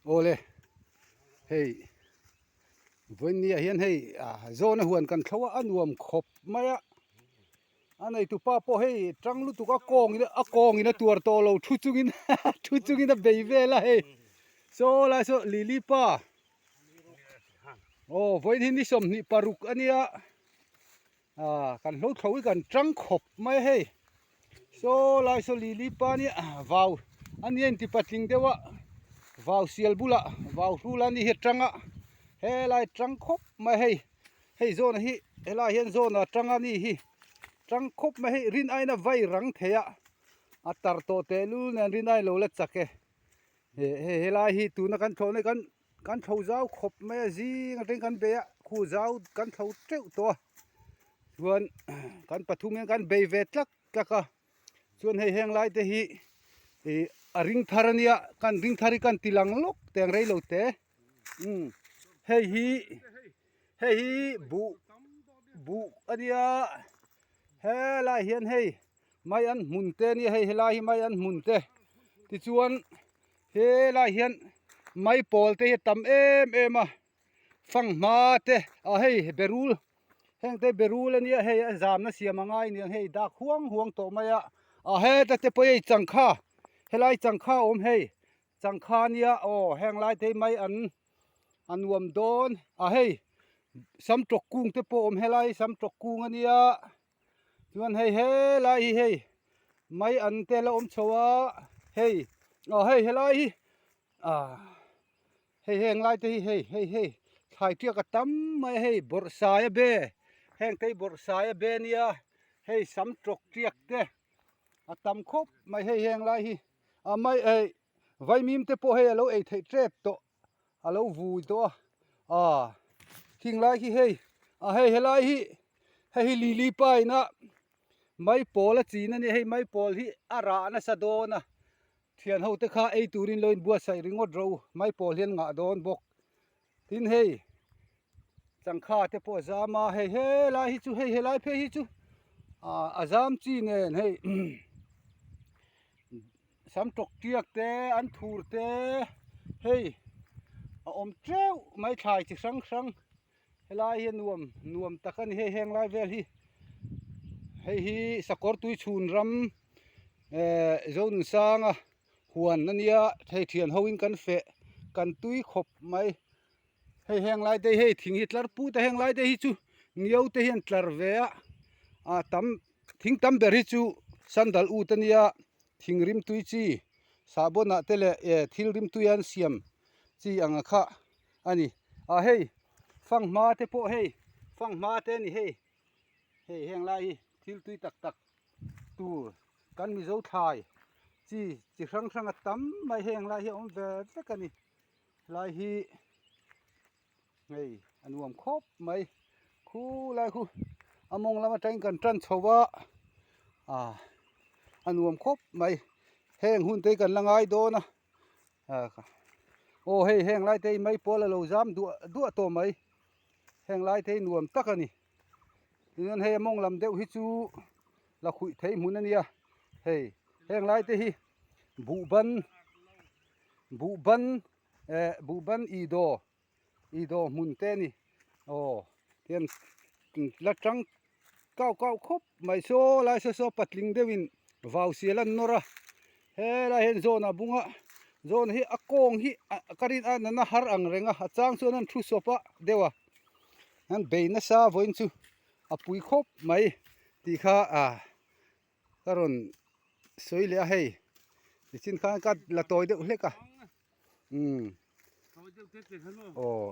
Awle hei vawinia hian hei ah zawna huan kan thlo a a nuam khawp mai a a neitu pa pawh hei tang lutuk a kawng in a kawng in a tuar tawh lo thu chungin thu chungin a bei vel a hei saw lai saw lili pa aw vawiin hi ni 26 a nia. Ah kan hlo thlo hi kan tang khawp mai a hei saw lai saw lili pa nia vau a nia inti patling deuh a vau sial bulah vau hrul a ni hi a tang a helai tang khawp mai a hei hei zawn hi helai hian zawn a tang a ni hi tang khawp mai a hei rin aiin a vai rang thei a a tar tawh tehlul nen rin aiin lo la chak e he helai hi tuna kan thlawh na hi kan. Kan thlo zau khawp mai a zing atangin kan bei a khu zau kan thlo teuh tawh a chuan kan pathum hian kan bei ve tlak tlak a chuan hei heng lai te hi ih a ring thar ania kan ring thar hi kan ti lang lawk teng rei lo te umm hei hi hei hi buh buh ania helai hian hei mai an hmun te ania hei helai hi mai an hmun te tichuan. Helai hian maipawl te hi a tam em em a fanghma te ah hei berul heng te berul ania hei a zamna siam a ngai aniang hei dak huang huang tawh mai a ah heta te pawh hei changkha helai changkha a awm hei changkha ania aw heng lai te hi mai an a nuam dawn ah hei samtawk kung te pawh a awm helai samtawk kung ania. Chuan hei helai hi hei mai an te la awm chho a hei aw hei helai hi ah hei heng lai te hi hei hei hei thlai tiak a tam mai a hei bawrh sai a be heng te hi bawrh sai a be nia hei sam tawk tiak te a tam khawp mai hei heng lai hi a mai eh vaimim te pawh hei a lo ei theih tep tawh. a lo vui tawh a ah thing lai khi hei ah hei helai hi hei hi lili pine a maipawl a chin a nia hei maipawl hi a rah nasa dawn a thian ho te kha ei turin lo inbuatsaih ringawt ro maipawl hian ngah dawn bawk tin hei changkha te pawh a zam a hei helai hi chu hei helai phei hi chu ah a zam chi nen hei. Sam tawk tiak te an thur te hei a awm teuh mai thlai chi hrang hrang helai hi a nuam nuam tak a ni hei heng lai vel hi hei hi sakawr tui chhun ram eh Zonunsanga huan ania hei thian ho in kan feh kan tui khawp mai hei heng lai te hi hei thing hi tlar put a heng lai te hi chu ngio te hian tlar ve a ah tam thing tam ber hi chu sandal ut ania thing rimtui chi sahbawn ah te leh eh thil rimtui an siam chi ang a kha ani ah hei fanghma te pawh hei fanghma te ani hei hei heng lai hi thil tui tak tak tur kan mizo thlai chi chi hrang hrang a tam mai heng lai hi a awm ve vek ani. Helai hi hei a nuam khawp mai khulai khu a mawng lam atangin kan tan chho a ah a nuam khawp mai heng hun te hi kan la ngai dawn a ah aw hei heng lai te hi mai pawl a lo zam duah duah tawh mai heng lai te hi nuam tak a ni tichuan hei a mawng lam deuh hi chu la khuih thei hmun a nia hei heng lai te hi buhban. Buhban eh buhban i daw i daw hmun te a ni aw tihian la tang kau kau khawp mai saw lai saw saw patling deuhin vau sial an nawr a helai hian zawn a bung a zawn hi a kawng hi ka rin a nana har ang reng a a chang chuan an thu sawp a deuh a an bei nasa vawiin chu a pui khawp mai tih kha ah. Ka rawn sawi leh a hei nichin khan ka la tawi deuh hlek a umm aw.